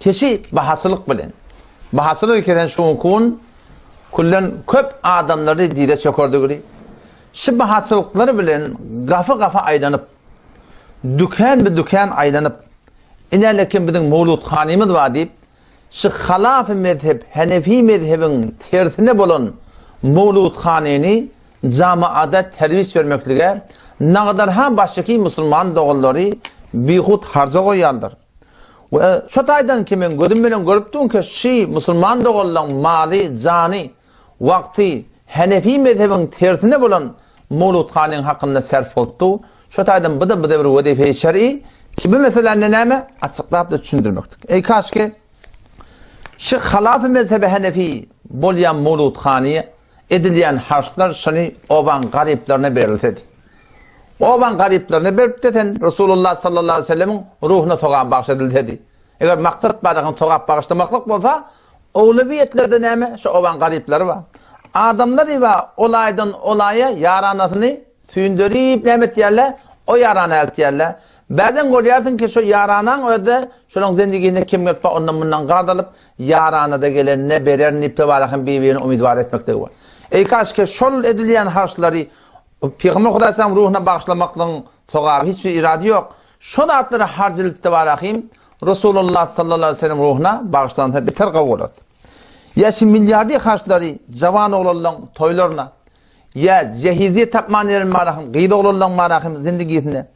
Keşi bahaçylyk bilen. Bahaçylyk kesen şu gün küllen köp adamlary dile çökerdigini, şu bahaçylyklary bilen gafy-gafy aýlanyp, dükän bi dükän aýlanyp, inälekim biziň mowludhanymyz bar diýip, şu halafy mezhep, henefi mezhebiň tersine bolan mowludhanyny jamaada terwis bermeklige nagadarha başyky musulman doganlary bihut harja goýýarlar. We şo taýdan ki men gözüm bilen görüpdim ki şi musulman doganlaň maly, jany, wagty Henefi mezhebiň tersine bolan Mowludhanyň hakynda serf bolupdy. Şo taýdan bu-da bize bir wezife-i şer'i ki bu meseläni näme açyklap-da düşündirmekdik. Eý kaşki şi halafy mezhebi Henefi bolýan Mowludhany edilýän harçlar şony obaň garyplaryna berilsedi. Obaň garyplaryna beripdi sen Resulullah sallallahu aleyhi ve sellemiň ruhuna sogap bagş edilsedi. Eger maksat baragyň sogap bagyşlamaklyk bolsa, owlawiýetlerde näme? Şu obaň garyplary bar. Adamlar iba ol aýdan ol aýa ýaranasyny süýnderip näme etýärler? O ýarana eltýärler. Bäzen görýärsiň ki, şu ýaranaň özde şolaň zendigine kim gelip ondan mundan gard alyp, ýaranada gelenine bererin diýip tebarakyň bir-birini umydwar etmekligi bar. Eý kaşke şol edilýän harçlary Pygamber Hudaýsaň ruhuna bagyşlamaklygyň sogaby hiç bir irady ýok. Şo zatlary harç edilip tebarahym Resulullah sallallahu aleyhi ve sellem ruhuna bagyşlansa beter gowy bolardy. Ýa şu milliardy harçlary jawan oglanlaň toýlaryna, ýa jehiziýe tapman ýeren barahym gyz oglanlaň barahym zindigisine,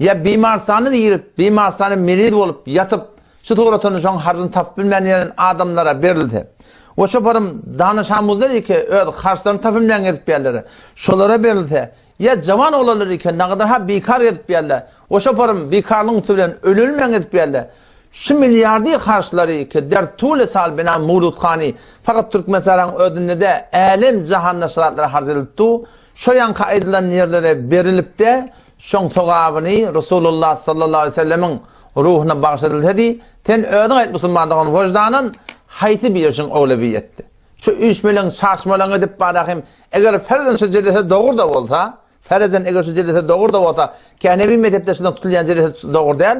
ýa bimarstana girip, bimarstana meriz bolup ýatyp, şu suratyny şoň harjyny tapyp bilmän ýeren adamlara berilse, we şo parym danyş-amuzlar eke öz harçlaryny tapyp bilmän gezip ýerlere, şolara berilse, ýa jawan oglanlar eke nagadar ha bikar gezip ýerler, we şo parym bikarlygyň üsti bilen ölülmän gezip ýerler, şu milliardy harçlary ki der tule sal bina muluthany fakat Türkmenistanyň özünde-de älem jahanda şu zatlar harç edilip du, şo ýaňky aýdylan ýerlere berilipde, şoň sogabyny Resulullah sallallahu aleyhi ve sellemiň ruhuna bagyş edilsedi, sen özüň aýt musulman dogan wyždanan haýsy birişiň owlewiýetdi? Şu üýşmeleň çaşmalaň edip barahym, eger ferzen şu jelese dogry-da bolsa, ferezen eger şu jelese dogry-da bolsa, ki Henefi mezhepde şundan tutulýan jelese dogry däl,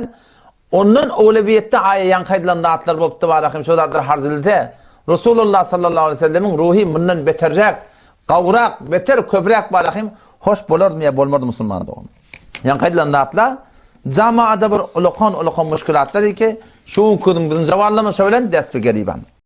ondan owlewiýetde aýa ýaňky aýdylan zatlar bolupdy barahym şu zatlar harz edilse, Resulullah sallallahu aleyhi ve sellemiň ruhy mundan beterräk, gowrak, beter köpräk barahym hoş bolardymy ýa bolmardy musulman dogan? Ýaňky aýdylan zatlar jamaada bir ulakan-ulakan muşkilatlar eke, şu günki günüň biziň jawanlarymyz şo bilen dest-bi-geriban.